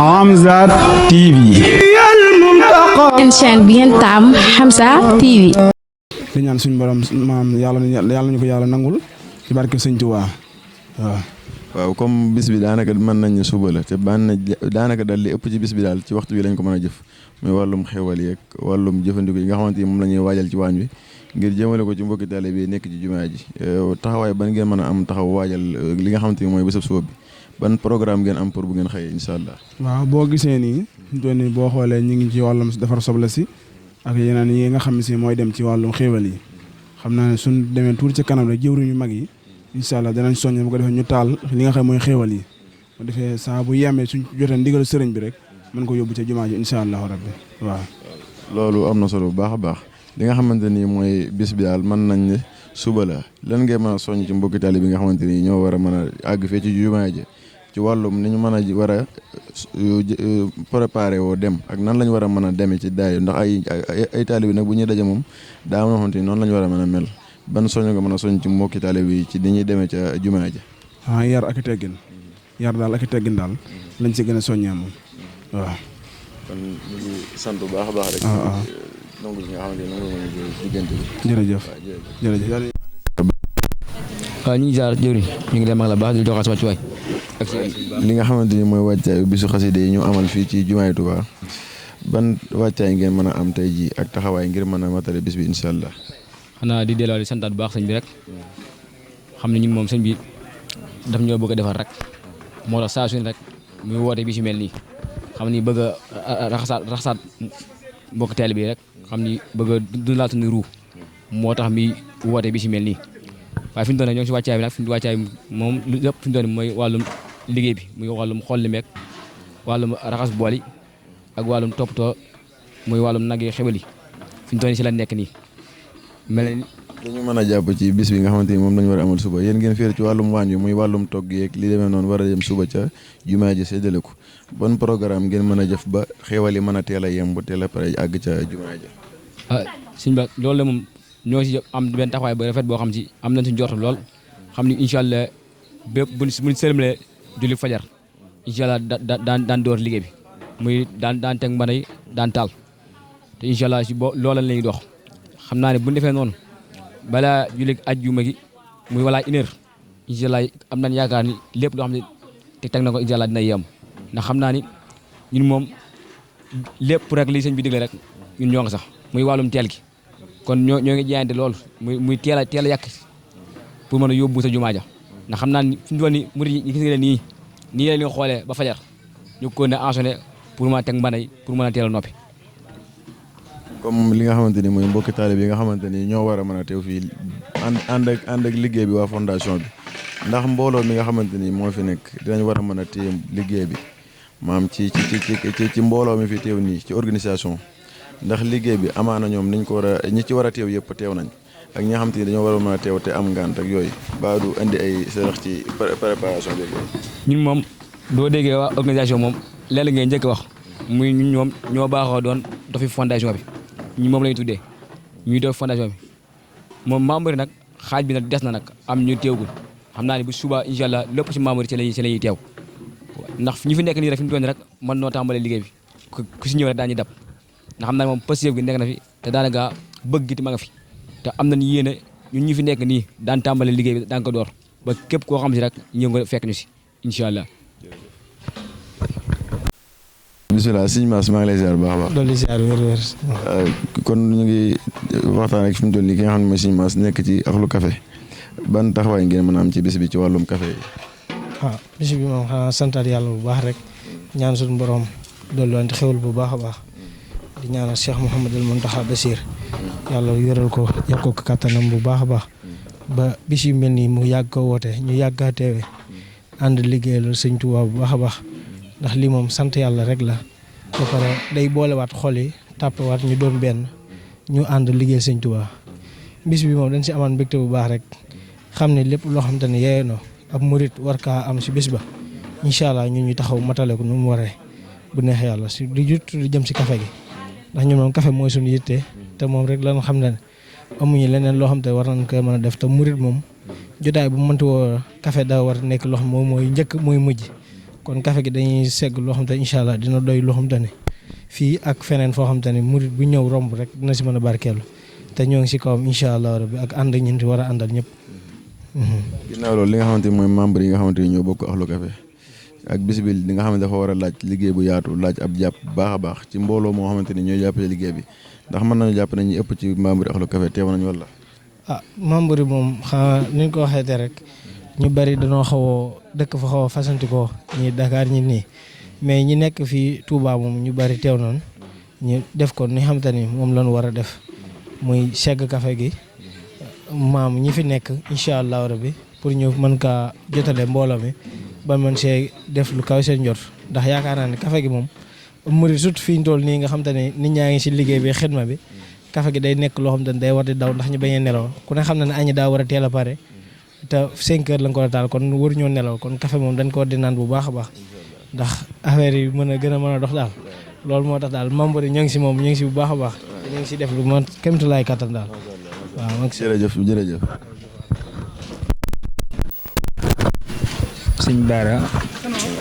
Hamza TV. seen chaîne bi ngeen taam Hamza TV. di ñaan suñu borom maam yàlla ñu ko yàlla nangul ci barke Sëñ Tuubaa waaw. waaw comme bis bi daanaka mën nañ suba la te daanaka daal li ëpp ci bis bi daal ci waxtu bi lañ ko mën a jëf muy wàllum xewal yeeg wàllum jëfandiku yi nga xamante ni moom la ñuy waajal ci waañ bi ngir jëmale ko ci mbokki taalibe bi nekk ci jumaa ji taxawaay ban ngeen mën a am taxaw waajal li nga xamante ni mooy bésab suba bi ban programme ngeen am pour bu ngeen xëyee incha allah. waaw boo gisee nii doon boo xoolee ñu ngi ci wàllum defar soble si ak yeneen yi nga xam ne si mooy dem ci wàllum xéewal yi xam naa ne suñ demee tuuti ci kanam rek jëwriñu mag yi incha allah danañ soññ bu ko defee ñu taal li nga xam mooy xéewal yi bu defee saa bu yemee suñ jotee ndigal sëriñ bi rek mën ko yóbbu ca jumaa ji incha allah rabbi waaw. loolu am na solo bu baax a baax li nga xamante ni mooy bis bi daal mën nañ ne suba la lan ngay mën a soññ ci mbokki taalibe bi nga xamante ni ñoo war a mën a àgg fee ci jumaa ji ci wàllum ni ñu mën a war a préparé woo dem ak nan lañ war a mën a demee ci daayu ndax ay taalibe nag bu ñuy daje moom daa am na xamante ni noonu lañ war a mën a mel ban soññ nga mën a soññ ci mbokki taalibe yi ci ni ñuy demee ca jumaa ja. yar ak i teggin yar daal ak i teggin daal lañ ci gën a soññee moom waaw. kon ñu ngi sant bu baax a baax rek. nangu li nga xamante ne nangu nañu diggante bi. jërëjëf jërëjëf. waaw ñu ngi jaar jëwriñ ñu ngi leen mag la baax di doxal sama ci waay ak li nga xamante ni mooy wàccaay bisu xaside yi ñu amal fii ci jumaay Tuubaa ban wàccaay ngeen mën a am tey ji ak taxawaay ngir mën a matale bis bi incha allah. xanaa di delloo di santaat bu baax sëñ bi rek xam ne ñun moom sëñ bi daf ñoo bëgg a defar rek moo tax saa su ne rek muy woote bi si mel nii xam ni bëgg a raxasaat mbokk teel bi rek xam ni bëgg a dundalaat suñu ruu moo tax mi woote bi si mel nii waaye fi ñu doon ñoo ngi si wàccaay bi nag fi ñu wàccaay moom lépp fi ñu doon mooy wàllum liggéey bi muy wàllum xolli meeg wàllum raxas bool yi ak wàllum toppatoo muy wàllum nag yi xewal yi fi ñu doon si la nekk nii mel ni dañu mën a jàpp ci bis bi nga xamante ni moom lañu war a amal suba yéen ngeen féer ci wàllum waañ bi muy wàllum togg yeeg li demee noonu war a dem suba ca jumaa ji séddale ko bon programme ngeen mën a jëf ba xewal yi mën a teel a yemb teel a pare àgg ca jumaa ji. sëñ ba loolu la moom ñoo si am benn taxawaay bu rafet boo xam si am nañ si njort lool xam ni incha allah bépp buñ sërmalee julli fajar incha allah daan door liggéey bi muy daan teg mbana yi daan taal te incha allah si loola la ñuy dox xam naa ne bu ñu defee noonu balaa julli ajjuma gi muy wala une heure incha allah am nañ yaakaar ni lépp loo xam ne teg na ko incha allah dina yem ndax xam naa ni ñun moom lépp rek li sëñ bi digle rek ñun ñoo ngi sax muy wàllum teel gi kon ñoo ngi jaayante lool muy teel a yàq pour mën a yóbbu sa jumaa ja ndax xam naa ni fi mu toll nii murid yi gis nga nii la ñu xoolee ba fajar ñu ko ne ensonné pour mën a teg mbana yi pour mën a teel a noppi. comme li nga xamante ni mooy mbokki taalibe yi nga xamante ni ñoo war a mën a teew fii ànd ak liggéey bi waa fondation bi ndax mbooloo mi nga xamante ni moo fi nekk dinañ war a mën a téye liggéey bi maam ci mbooloo mi fi teew nii ci organisation ndax liggéey bi amaana ñoom niñ ko war a ñi ci war a teew yëpp teew nañ ak ñi nga xamante ni dañoo war a mën a teew te am ngant ak yooyu ba du indi ay sarax ci préparation bi. ñun moom doo déggee waa organisation moom léeg-léeg ngay njëkk wax muy ñun ñoom ñoo baaxoo doon dofi fondation bi. ñi moom la ñu tuddee ñuy def fondation bi moom membre nag xaaj bi nag des na nag am ñu teewgul xam naa ne bu suba incha allah lépp ci membre ci la ñuy teew ndax ñu fi nekk nii rek fi mu doon rek mën noo tàmbalee liggéey bi ku si ñëw rek daañuy dab ndax xam naa ne moom positif gi nekk na fi te daanaka bëgg gi ma nga fi te am nañu yéene ñun ñu fi nekk nii daan tàmbalee liggéey bi daan ko door ba képp koo xam si rek ñëw nga fekk ñu si incha allah. bisimilah sëñ Mass maa ngi lay ziar bu baax a baax. dolli ziar wér-wér. kon ñu ngi waxtaan ak fi mu toll nii ki nga xam ne mooy sëñ Mass nekk ci Ahlou Café ban taxawaay ngeen mën a am ci bis bi ci wàllum café yi. waaw bis bi moom xanaa santaat yàlla bu baax rek ñaan suñu borom dolliwante xewal bu baax a baax di ñaanal Cheikh Mouhamadul Mountakha Bassir yàlla yëral ko yokk ko kattanam bu baax a baax ba bis yu mel nii mu yàgg ko woote ñu yàgg a teewe ànd liggéeyal sëñ Tuubaa bu baax a baax. ndax lii moom sant yàlla rek la ba pare day boolewaat xol yi tàppewaat ñu doon benn ñu ànd liggéey sëñ Tuubaa bis bi moom dañ si amaan mbégte bu baax rek xam ne lépp loo xamante ne yeyee na ab murit war kaa am si bis ba incha allah ñun ñu taxaw matale ko nu mu waree bu neexee yàlla si lu jut lu jëm si café gi ndax ñun moom café mooy suñu yitte te moom rek lan xam ne amuñu leneen loo xam te war nañ koy mën a def te murit moom jotaay bu mënti woo café daa war nekk loo xam moom mooy njëkk mooy mujj kon café gi dañuy segg loo xam te ne incha allah dina doy loo xam te ne fii ak feneen foo xam te ne murit bu ñëw romb rek dina si mën a barkeelu te ñoo ngi si kawam incha allah rabbi ak ànd ñi war a àndal ñëpp. ginnaaw loolu li nga xamante ni mooy membre yi nga xamante ni ñoo bokk Ahlu Café ak bis bi li nga xam ne dafa war a laaj liggéey bu yaatu laaj ab jàpp baax a baax ci mbooloo moo xamante ni ñooy jàppale liggéey bi ndax mën nañu jàpp ne ñu ëpp ci membre yi Ahlu Café teew nañu wala. membre yi moom xanaa ni ñu ko waxeete rek ñu bari dañoo xaw a dëkk fa xaw a fasantikoo ñi Dakar ñi nii mais ñi nekk fii Touba moom ñu bari teew noonu ñu def ko ni xamante ni moom lañu war a def muy segg café gi maam ñi fi nekk incha allah rabbi pour ñu mën kaa jotale mbooloo mi ba mën see def lu kaw seen njort ndax yaakaar naa ne café gi moom murid surtout fi ñu toll nii nga xamante ne nit ñaa ngi si liggéey bi xidma bi café gi day nekk loo xam te ne day war di daw ndax ñu bañ a nelaw ku ne xam na ne añi daa war a teel a pare te 5 heures lañ ko war a taal kon waruñoo nelaw kon café moom dañ ko war di naan bu baax a baax ndax affaire yi mën a gën a mën a dox daal loolu moo tax daal membre yi ñoo ngi si moom ñu ngi si bu baax a baax te ñu ngi si def lu man kéemtulaay kattan daal waaw. jërëjëf. sëñ Bara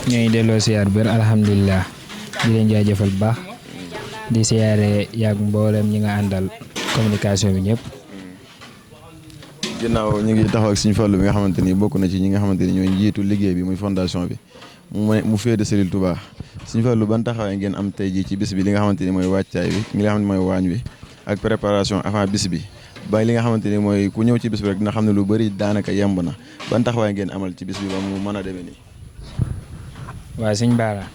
ñooy delloo siyaar biir alhamdulilah di leen jaajëfal bu baax di siyaare yàgg mboolem ñi nga àndal communication bi ñëpp. ginnaaw ñu ngi taxaw ak Sëñ Fallu bi nga xamante ni bokk na ci ñi nga xamante ni ñooy njiitu liggéey bi muy fondation bi mu féete Serigne Touba Sëñ Fallu ban taxawaay ngeen am tey jii ci bis bi li nga xamante ni mooy wàccaay bi li nga xamante ni mooy waañ wi ak préparation avant bis bi ba li nga xamante ni mooy ku ñëw ci bis bi rek dina xam ne lu bëri daanaka yemb na ban taxawaay ngeen amal ci bis bi ba mu mën a demee nii. waaw sëñ Bara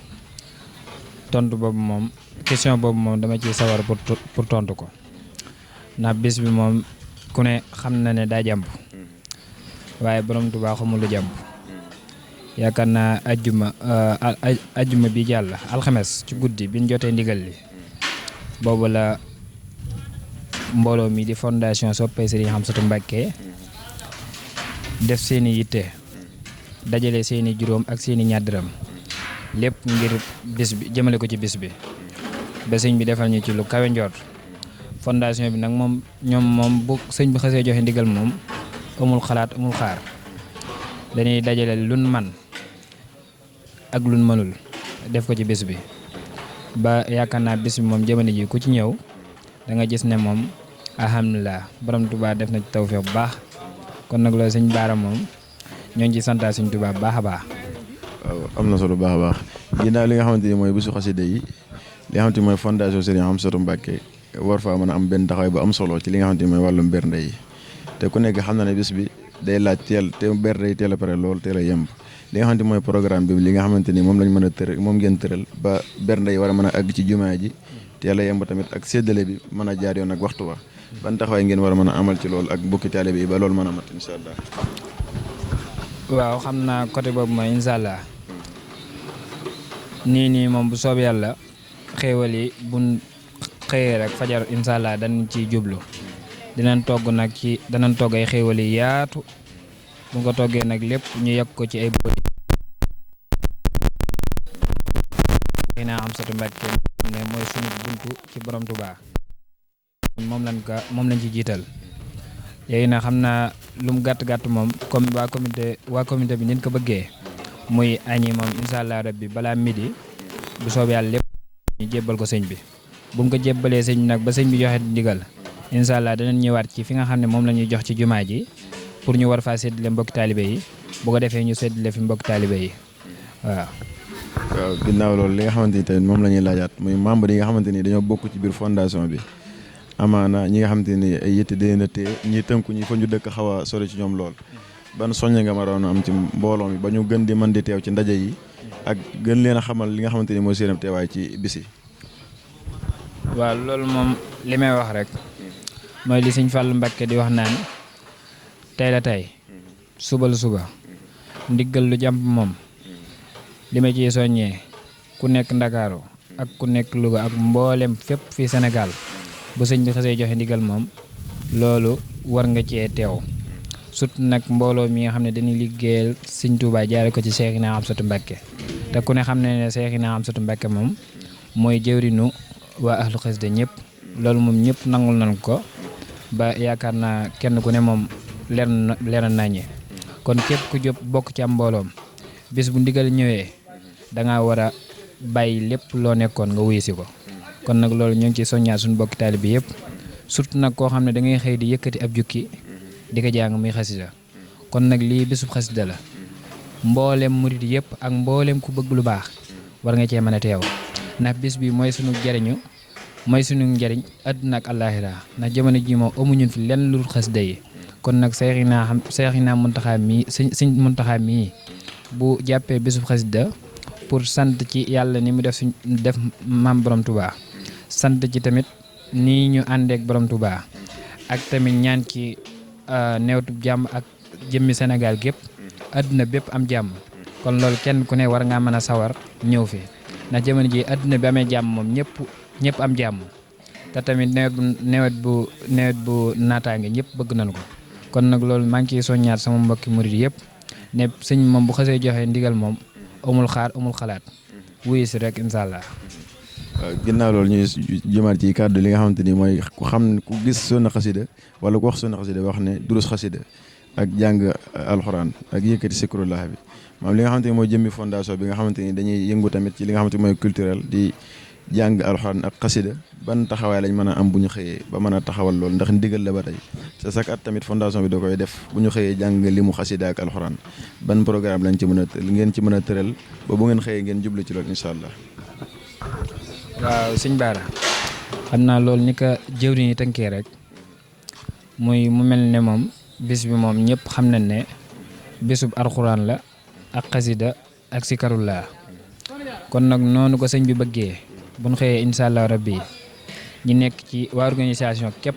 tontu boobu moom question boobu moom dama ciy sawar pour tontu ko ndax bis bi moom ku ne xam na ne daa jàmb waaye borom Tuubaa xamul lu jàmb yaakaar naa ajjuma bi jàll alxames ci guddi bi ñu jotee ndigal li boobu la mbooloo mi di fondation soppay Serigne Hamsatou Mbacké def seeni yitte dajale seeni juróom ak seeni ñaar dërëm lépp ngir bis bi jëmale ko ci bis bi ba sëñ bi defal ñu ci lu kawe njort fondation bi nag moom ñoom moom bu sëñ bi xasee joxe ndigal moom amul xalaat amul xaar dañuy dajale luñ man ak luñ mënul def ko ci bis bi ba yaakaar naa bis bi moom jamono ji ku ci ñëw da nga gis ne moom alhamdulilah borom Tuubaa def na ci tawfeex bu baax kon nag loolu sëñ Bara moom ñoo ngi ci santaa sëñ Tuubaa baax a baax. waaw am na solo baax a baax ginnaaw li nga xamante ni mooy bisu xasida yi li nga xamante ni mooy fondation Serigne Hamsatou Mbacké war faa mën a am benn taxawaay bu am solo ci li nga xamante ni mooy wàllum bernde yi te ku nekk xam na ne bis bi day laaj teel te bernde yi teel a pare lool teel a yemb li nga xamante ni mooy programme bi li nga xamante ni moom lañ mën a tëral moom ngeen tëral ba bernde yi war a mën a àgg ci jumaa ji teel a yemb tamit ak séddale bi mën a jaar yoon ak waxtu wa ban taxawaay ngeen war a mën a amal ci loolu ak mbokki taalibe yi ba loolu mën a mat incha allah. waaw xam naa côté boobu mooy incha allah nii moom bu soob yàlla xéewal yi buñ xëyee rek fajar incha allah dañ ciy jublu danañ togg ay xéewal yi yaatu bu nga toggee nag lépp ñu yekk ko ci ay bool yi naa Hamsatou Mbacké ne mooy suñu buntu ci borom Tuubaa moom lañ ci jiital léegi nag xam naa lu mu gàtt moom comme waa comité bi nit ko bëggee muy añi moom incha allah rabbi balaa midi bu soob yàlla lépp ñu jébbal ko sëñ bi bu mu ko jébbalee sëñ bi nag ba sëñ bi joxe ndigal incha allah danañ ñëwaat ci fi nga xam ne moom la ñuy jox ci jumaa ji pour ñu war faa séddale mbokki taalibe yi bu ko defee ñu séddale fi mbokki taalibe yi waaw. waaw ginnaaw loolu li nga xamante ni tamit moom la ñuy laajaat muy membre yi nga xamante ni dañoo bokk ci biir fondation bi amaana ñi nga xamante ni ay yitte dina téye ñi tënku ñi fa ñu dëkk xaw a sori ci ñoom lool ban soññe nga ma doon am ci mbooloo mi ba ñu gën di mën di teew ci ndaje yi ak gën leen a xamal li nga xamante ni mooy seenam teewaay ci bis yi. waaw loolu moom li may wax rek mooy li Sëñ Fallu Mbacké di wax naan tey la tey suba la suba ndiggal lu jàmp moom li ma ciy soññee ku nekk Ndakaaru ak ku nekk Louga ak mboolem fépp fii Sénégal bu sëñ bi xasee joxe ndigal moom loolu war nga cee teew surtout nag mbooloo mi nga xam ne dañuy liggéeyal Sëñ Tuubaa jaare ko ci Seexina Hamsatou Mbacké te ku ne xam ne Seexina Hamsatou Mbacké moom mooy jëwrinu waa ahlu xasida ñëpp loolu moom ñëpp nangul nañ ko ba yaakaar naa kenn ku ne moom leer na naññe kon képp ku jóg bokk ci am mbooloom bis bu ndigal ñëwee dangaa war a bàyyi lépp loo nekkoon nga wuyu si ko kon nag loolu ñu ngi ciy soññaat suñu bokki taalibe bi yëpp surtout nag koo xam ne da ngay xëy di yëkkati ab jukki di ko jàng muy xasida kon nag lii bésub xasida la mboolem murit yëpp ak mboolem ku bëgg lu baax war nga cee mën a teew ndax bis bi mooy sunu jariñu mooy sunu njariñ àdduna ak àllaaxira ndax jamono ji moom amuñu fi lenn lu xasida yi kon nag Seexina Muntaxa mii sëñ Muntaxa mii bu jàppee bésub xasida pour sant ci yàlla ni mu def maam borom Touba sant ci tamit nii ñu àndeek borom Touba ak tamit ñaan ci neewtu jàmm ak jëmmi Sénégal gépp àdduna bépp am jàmm kon loolu kenn ku ne war ngaa mën a sawar ñëw fi ndax jamono ji àdduna bi amee jàmm moom ñëpp am jàmm te tamit nawet bu naataange ñëpp bëgg nañu ko kon nag loolu maa ngi ciy soññaat sama mbokki murid yëpp ne sëñ moom bu xasee joxe ndigal moom amul xaar amul xalaat wuyu si rek incha allah. waaw ginnaaw loolu ñuy jëmaat ci kàddu li nga xamante ni mooy ku gis Sunna Xasida wala ku wax Sunna Xasida wax ne durus xasida ak jàng alxuraan ak yëkkati sikrullah bi maanaam li nga xamante ni mooy jëmmi fondation bi nga xamante ni dañuy yëngu tamit ci li nga xamante ni mooy culturel di jàng alxuraan ak xasida ban taxawaay lañ mën a am bu ñu xëyee ba mën a taxawal loolu ndax ndigal la ba tey te chaque at tamit fondation bi da koy def bu ñu xëyee jàng li mu xasida ak alxuraan ban programme lañ ci mën a ngeen ci mën a tëral ba bu ngeen xëyee ngeen jublu ci loolu incha allah. waaw sëñ Bara xam naa loolu ni ko jëwriñ yi tënkee rek mu mel ne moom bis bi moom ñëpp xam nañ ne bisub alxuraan la ak xasida ak sikarullah kon nag noonu ko sëñ bi bëggee bu ñu xëyee incha allah rabbi ñi nekk ci waa organisation képp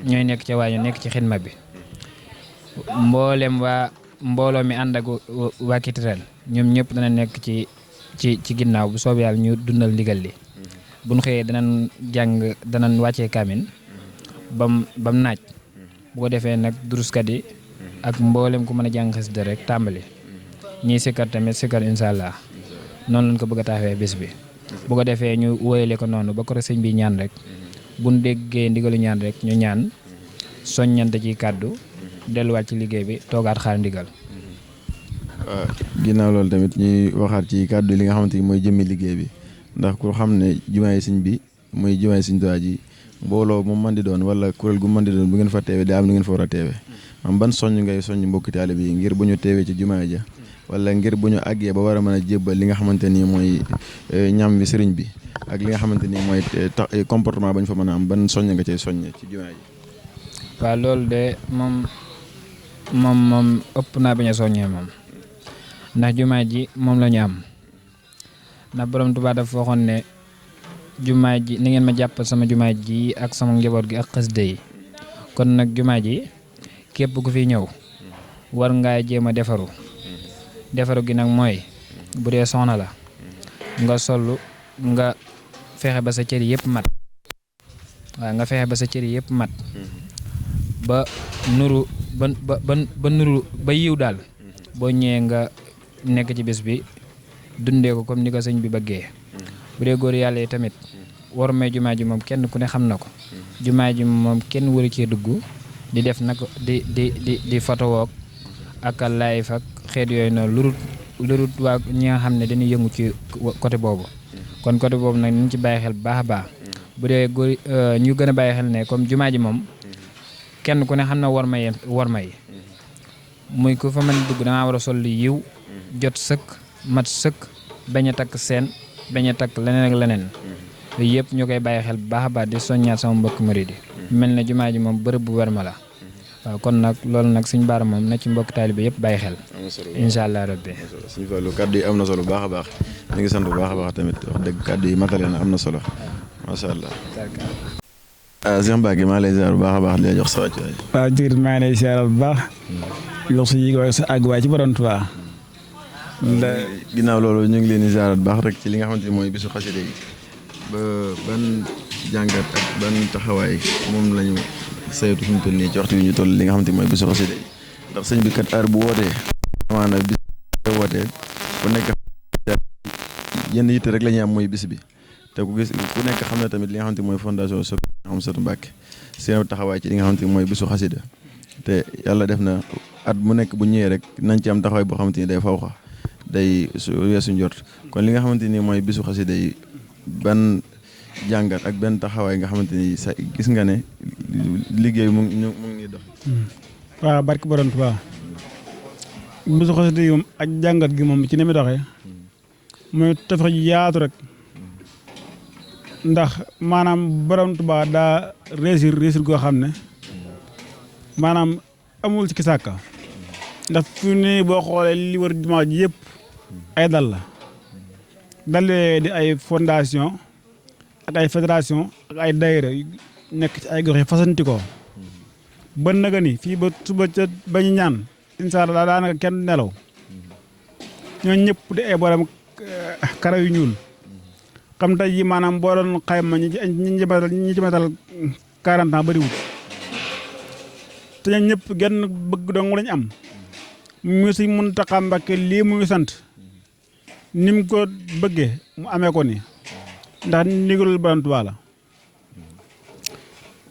ñooy nekk ca waañu nekk ci xidma bi mbooloo mi ànd ak waa Kitirel ñoom ñëpp dana nekk ci ginnaaw bu soobee yàlla ñu dundal ndigal li bu ñu xëyee danañ wàccee kaamin bam naaj bu ko defee nag duruskat yi ak mboolem ku mën a jàng xasida rek tàmbali ñiy sikkar tamit sikkar incha allah noonu lañ ko bëgg a taxawee bés bi bu ko defee ñu wóyale ko noonu ba ko sëñ bi ñaan rek bu ñu déggee ndigalu ñaan rek ñu ñaan soññante ci kàddu delluwaat ci liggéey bi toogaat xaar ndigal. waaw ginnaaw loolu tamit ñuy waxaat ci kàddu li nga xamante ni mooy jëmmi liggéey bi ndax ku xam ne jumaay sëñ bi muy jumaay sëñ Tuubaa ji mbooloo mu mën di doon wala kuréel gu mën di doon bu ngeen fa teewee daa am lu ngeen fa war a teewee am ban soññ ngay soññ mbokki taalibe yi ngir bu ñu teewee ci jumaa ja wala ngir bu ñu àggee ba war a mën a jébbal li nga xamante ni mooy ñam bi sëriñ bi ak li nga xamante ni mooy comportement ba ñu fa mën a am ban soññ nga cay soññee ci jumaa ji. waaw loolu de moom ëpp naa bañ a soññee moom ndax jumaa ji moom la ñu am ndax borom Tuubaa dafa waxoon ne jumaa ji ni ngeen ma jàppal sama jumaa ji ak sama njaboot gi ak xasida yi kon nag jumaa ji képp ku fi ñëw war ngaa jéem a defaru gi nag mooy bu dee soxna la nga sollu nga fexe ba sa cër yëpp mat waaw nga fexe ba sa cër yëpp mat ba nuru ba nuru ba yiw daal boo ñëwee nga nekk ci bés bi dundee ko comme ni ko sëñ bi bëggee bu dee góor yàlla yi tamit war may jumaa ji moom kenn ku ne xam na ko jumaa ji moom kenn waru cee dugg di def nag di fotowook ak live ak xeet yooyu noonu lurut waa ñi nga xam ne dañuy yëngu ci côté boobu kon côté boobu nag ñu ci bàyyi xel bu baax a baax bu dee góor ñu gën a bàyyi xel ne comme jumaa ji moom kenn ku ne xam na war may muy ku fa mën a dugg dangaa war a sol lu yiw jot sëkk mat sëkk bañ a takk seen bañ a takk leneen ak leneen yooyu yëpp ñu koy bàyyi xel bu baax a baax di soññaat sama mbokk murid yi mel na jumaa ji moom bërëb bu werma la waaw kon nag loolu nag suñ baara moom na ci mbokk taalibe yëpp bàyyi xel incha allah rabbi suñu Fallu kàddu yi am na solo bu baax a baax ñu ngi sant bu baax a baax tamit wax dëgg kàddu yi matale na am na solo macha allah. Cheikh Mbacke maa lay ziar bu baax a baax di la jox sa wàccuwaay. waaw jërëjëf maa ngi lay ziar bu baax jox sa yéeg sa àgguwaay ci borom Tuubaa. ginnaaw loolu ñu ngi leen di ziar bu baax rek ci li nga xamante ni mooy bisu xasida yi ba ban jàngat ak ban taxawaay moom lañu saytu fi mu toll nii ci waxtu bi ñu toll li nga xamante ni mooy bisu xasida yi ndax sëñ bi kat heure bu wootee amaana bis wootee ku nekk yenn yitte rek la ñuy am mooy bis bi te ku nekk xam ne tamit li nga xamante ni mooy fondation Soxna Amsatou Mbacké seen taxawaay ci li nga xamante ni mooy bisu xasida te yàlla def na at mu nekk bu ñëwee rek nañ ci am taxawaay boo xamante ni day faw xa day weesu njort kon li nga xamante ni mooy bisu xasida yi ban jàngat ak benn taxawaay nga xamante ni sa gis nga ne liggéey mu ngi dox. waaw barki borom Tuubaa bisu xasida yi moom ak jàngat gi moom ci ni muy doxee muy tafex ji yaatu rek ndax maanaam borom Tuubaa daa réussir goo xam ne maanaam amul ci kisàkka ndax fi ne boo xoolee li wër jumaa ji yëpp ay dal la dalee di ay fondation ak ay fédération ak ay daayira nekk ci ay gox yi fasanti ko ba naga ni fii ba suba ca bañu ñaan incha allah daanaka kenn nelaw ñoo ñëpp di ay borom karaw yu ñuul xam tey ji maanaam boo doon xayma ñi ci matal 40 ans bëriwul te ñoom ñëpp genn bëgg dong lañ am mu si Muntaxa Mbàkke lii muy sant ni mu ko bëggee mu amee ko ni ndax ndigalul Borom Tuubaa la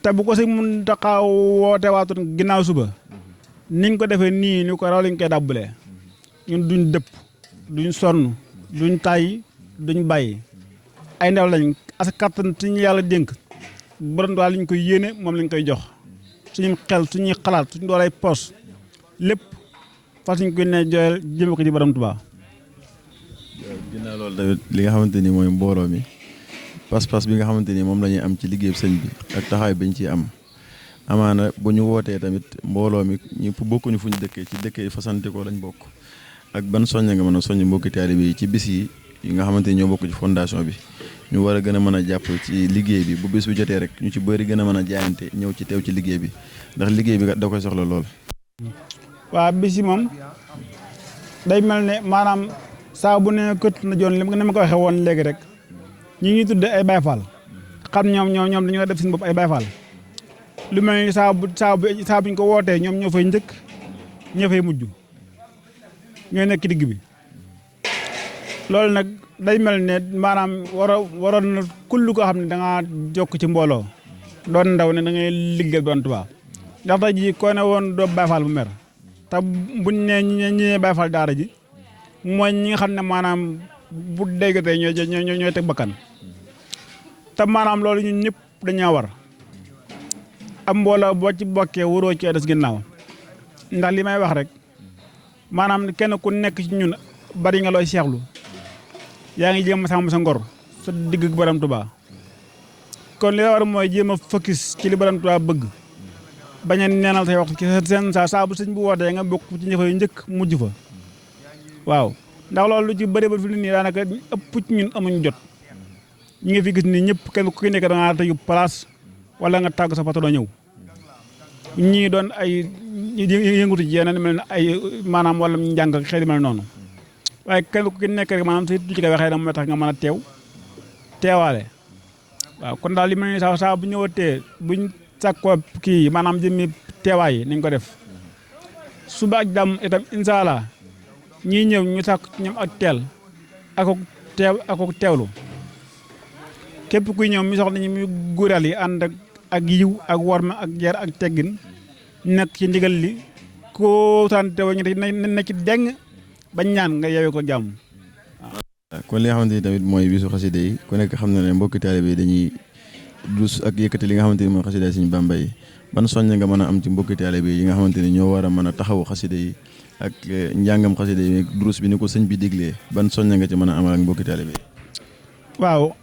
te bu ko si Muntaxa woote waatoon ginnaaw suba niñ ko defee nii ni ko raw lañ koy dàbbalee ñun duñ dëpp duñ sonn duñ tàyyi duñ bàyyi ay ndaw lañ as kattan suñu yàlla dénk Borom Tuubaa lañ koy yéene moom lañ koy jox suñu xel suñuy xalaat suñu doolay poos lépp fas ñu koy ne jooyal jëme ko ci Borom Tuubaa. ginnaaw loolu tamit li nga xamante ni mooy mbooloo mi pas-pas bi nga xamante ni moom la ñuy am ci liggéey sëñ bi ak taxawaay biñ ciy am amaana bu ñu wootee tamit mbooloo mi ñëpp bokkuñu fu ñu dëkkee ci dëkkee fasante ko lañ bokk ak ban soñña nga mën a soññ mbokki taalibe yi ci bis yi nga xamante ni ñoo bokk ci fondation bi ñu war a gën a mën a jàpp ci liggéey bi bu bis bu jotee rek ñu ci bëri gën a mën a jaayante ñëw ci teew ci liggéey bi ndax liggéey bi da koy soxla lool. waa bis yi moom day mel ne maanaam saa bu ne kët na joon li ma ko waxee woon léegi rek ñi ñuy tudde ay Baay Faal xam ñoom dañoo def seen bopp ay Baay Faal lu mel ni saa buñ ko wootee ñoom ñoo fay njëkk ñoo fay mujj ñooy nekk ci digg bi loolu nag day mel ne maanaam waroon na kullu koo xam ne da ngaa jokk ci mbooloo doon ndaw ne da ngay liggéeyal Borom Tuubaa ndax tey jii koo ne woon doo Baay Faal bu mer te buñ ne ñi Baay Faal daara ji mooy ñi nga xam ne maanaam bu déggatee ñooy teg bakkan te maanaam loolu ñun ñëpp dañoo war am mbooloo boo ci bokkee waroo ci des ginnaaw ndax li may wax rek maanaam kenn ku nekk ci ñun bari nga looy seexlu yaa ngi jéem a sàmm sa ngor sa digg ak Borom Tuubaa kon li la war mooy jéem a focus ci li Borom Tuubaa bëgg bañ a neenal say waxtu ci seen saa bu sëñ bu wootee nga bokk ci ñi fay njëkk mujj fa waaw ndax loolu lu ci bëri ba fi mu nii daanaka ëpp ci ñun amuñ jot ñi nga fi gis ni ñëpp kenn ku nekk da ngaa tëju place wala nga tàgg sa patron ñëw ñii doon ay yëngutu ci yeneen mel ne ay maanaam wala njàng ak xeeti mel noonu waaye kenn ku nekk rek maanaam si du ci koy waxee dama tax nga mën a teewaale waaw kon daal li mel ni saa bu ñëwatee buñ sàkkoo kii maanaam jëmmi teewaay yi nañ ko def suba ak jàmm itam incha allah ñii ñëw ñu sàkk ñoom ak teel ak teewlu képp kuy ñëw mi soxla ñu muy góoral yi ànd ak yiw ak worma ak jar ak teggin nekk ci ndigal li koo sant teew ñu na ci deng bañ ñaan nga yeewee ko jàmm. kon li nga xamante ni tamit mooy bisu xasida yi ku nekk xam na ne mbokki taalibe yi dañuy dus ak yëkkati li nga xamante ni mooy xasida yi Sëñ Bamba yi ban soññ nga mën a am ci mbokki taalibe yi nga xamante ni ñoo war a mën a taxawu xasida yi ak njàngam xasida yi durus bi ni ko sëñ bi diglee ban soññ nga ci mën a amal ak mbokki taalibe yi. waaw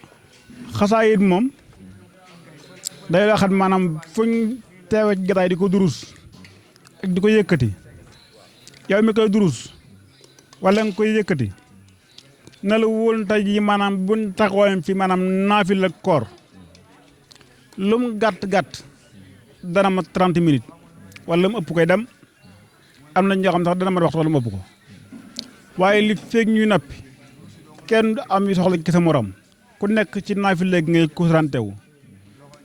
xasaayit moom day la xam maanaam fuñ teewe ci gataay di ko durus ak di ko yëkkati yow mi koy durus wala nga koy yëkkati na la wóol tey jii maanaam buñ taxawoon fi maanaam naafil ak koor lu mu gàtt dana ma 30 minutes wala mu ëpp koy dem am na ñoo xam sax dana ma waxtu wala mu ëpp ko waaye li feeg ñuy nappi kenn du am yu soxla ci sa morom ku nekk ci naafil léegi ngay concentré wu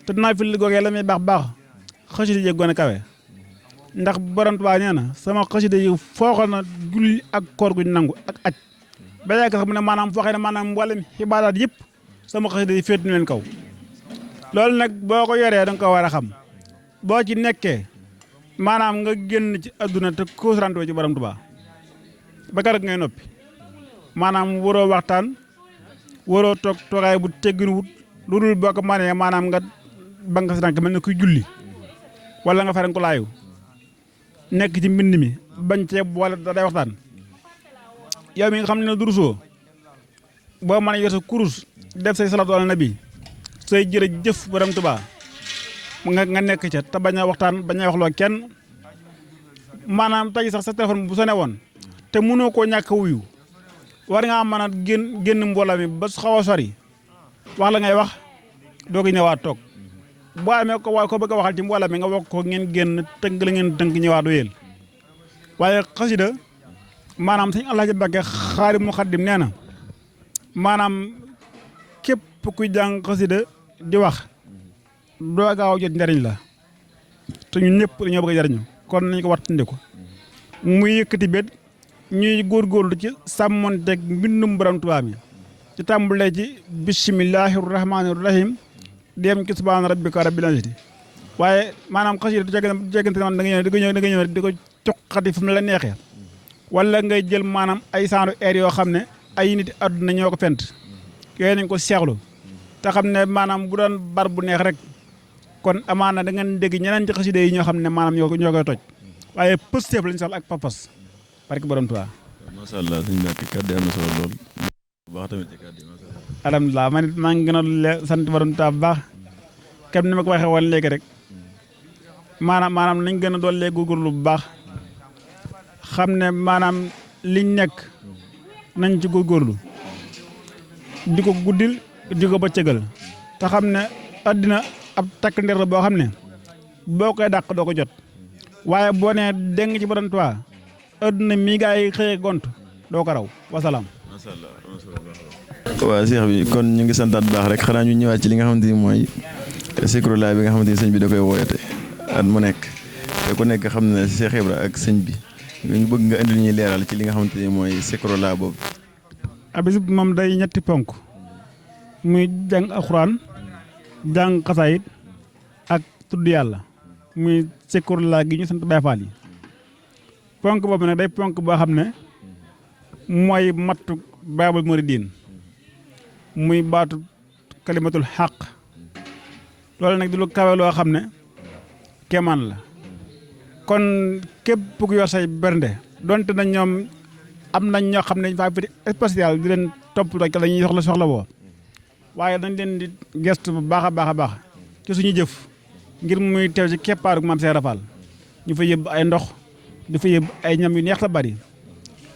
te naafil googee la muy baax xasida yi gën a kawe ndax Borom Tuubaa nee na sama xasida yi fooxal na julli ak koor gu nangu ak aj ba yàgg sax mu ne maanaam foo xëy ne maanaam mboolem xibaadaat yëpp sama xasida yi féet leen kaw loolu nag boo ko yoree da nga ko war a xam boo ci nekkee maanaam nga génn ci adduna te concentré ci Borom Tuubaa ba keroog ngay noppi maanaam waroo waxtaan waroo toog toogaay bu teggin wut lu dul boo ko manee maanaam nga banque si tànk mel ne kuy julli wala nga faren ko laayu nekk ci mbind mi bañ cee wala day waxtaan yow mi nga xam ne durusoo boo mën a yor sa kurus def say salaatu ala nabi say jërëjëf borom Tuubaa nga nekk ca te bañ a waxtaan bañ a waxloo kenn maanaam tey sax sa téléphone bu sone woon te mënoo koo ñàkk a wuyu war ngaa mën a génn mbooloo mi ba xaw a sori wax la ngay wax doo ko ñëwaat toog boo amee ko bëgg a waxal ci mbooloo mi nga wax ko ngeen génn tënk la ngeen tënk ñëwaat wéyal waaye xasida maanaam sëñ Alaaji Mbàkke Xaadimu Xaadim nee na maanaam képp kuy jàng xasida di wax doo gaaw jot njariñ la te ñun ñëpp dañoo bëgg a jariñu kon nañ ko wattandiku muy yëkkati bet ñuy góorgóorlu ci sàmmonteeg mbindum borom Tuubaa mi ci tàmbalee ci bismillahi rahmaani rahim dem ci subhaana rabbika rabbil izzati waaye maanaam xasida du jeggante man da nga ñëw di ko coqati fu mu la neexee wala ngay jël maanaam ay saaru air yoo xam ne ay nit àdduna ñoo ko fent yooyu nañ ko seexlu te xam ne maanaam bu doon bar bu neex rek kon amaana da ngeen dégg ñeneen ci xasida yi ñoo xam ne maanaam ñoo koy toj waaye pësteef lañ soxla ak papas barke borom Tuubaa. macha allah suñu mbokk kàddu am na solo lool. bu baax tamit ci kàddu yi macha allah. alhamdulilah man it maa ngi gën a sant borom Tuubaa bu baax comme ni ma ko waxee woon léegi rek maanaam nañ gën a doole góorgóorlu bu baax xam ne maanaam liñ nekk nañ ci góorgóorlu di ko guddil di ko bëccëgal te xam ne addina ab takk ndeer la boo xam ne boo koy dàq doo ko jot waaye boo nee deng ci borom Tuubaa adduna mi gaa yi xëyee gont doo ko raw wasalaam. macha allah. waaw Cheikh bi kon ñu ngi santaat baax rek xanaa ñu ñëwaat ci li nga xamante ni mooy Zikrulaah bi nga xamante ni sëñ bi da koy wooyate at mu nekk te ku nekk xam ne Cheikh Ibra ak sëñ bi ñu bëgg nga indi ñuy leeral ci li nga xamante ni mooy Zikrulaah boobu. abis moom day ñetti ponk muy jàng alxuraan jàng xasaayit ak tudd yàlla muy Zikrulaah gi ñu sant Baay Faal yi ponk boobu nag day ponk boo xam ne mooy mattu baabul muridiin muy baatu kalimatul xaq loolu nag di lu kawe loo xam ne kéemaan la kon képp ku yor say bernde donte na ñoom am nañ ñoo xam ne dañ faa fi spécial di leen topp rek la ñuy soxla boo waaye dañ leen di gestu bu baax a baax a baax ci suñu jëf ngir muy teew ci keppaaru Maam Seex Rafal ñu fa yëbb ay ndox di fa yëbb ay ñam yu neex la bari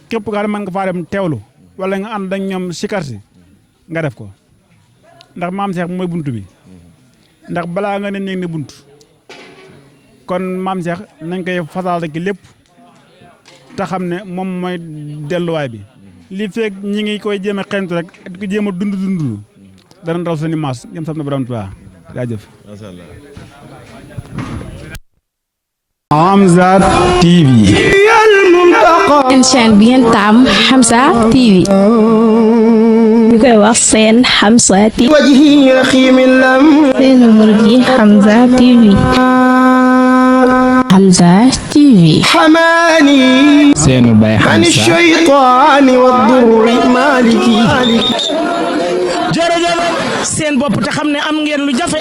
képp nga xam ne mën nga faa dem teewlu wala nga ànd ak ñoom sikar si nga def ko ndax Maam Seex mooy bunt bi ndax balaa nga ne néeg ne bunt kon Maam Seex nañ koy fasal rek lépp te xam ne moom mooy delluwaay bi li fekk ñi ngi koy jéem a xentu rek di ko jéem a dund dana raw seen maas jëm sam na borom Tuubaa jaajëf. macha allah. Hamza TV. seen chaîne bi ngeen taam Hamza TV. ñu koy wax seen Hamza TV. seen murid yi Hamza TV. Hamza TV. seenu bay Hamza. jërëjëf seen bopp te xam ne am ngeen lu jafe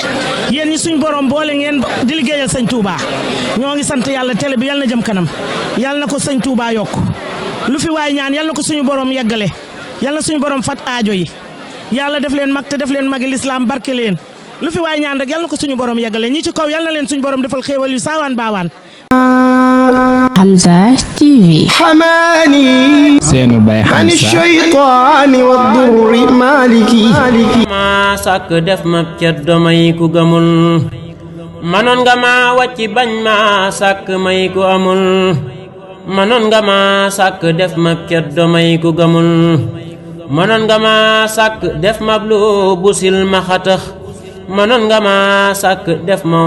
yéen ñi suñ borom boole ngeen di liggéeyal sëñ Touba ñoo ngi sant yàlla télé bi yal na jëm kanam yal na ko sëñ Touba yokk lu fi waay ñaan yal na ko suñu borom yeggale yal na suñu borom fat aajo yi yàlla def leen mag te def leen magi lislaam barke leen lu fi waay ñaan rek yal na ko suñu borom yeggale ñi ci kaw yal na leen suñu borom defal xéewal yu saawaan baawaan. Hamza TV. seenu bay Hamza. ma sàkk def ma ceddo may ku gëmul manoon nga ma wàcc bañ ma sàkk may ku amul manoon nga ma sàkk def ma ceddo may ku gëmul manoon nga ma sàkk def ma lu busil ma xatax manoon nga ma sàkk def ma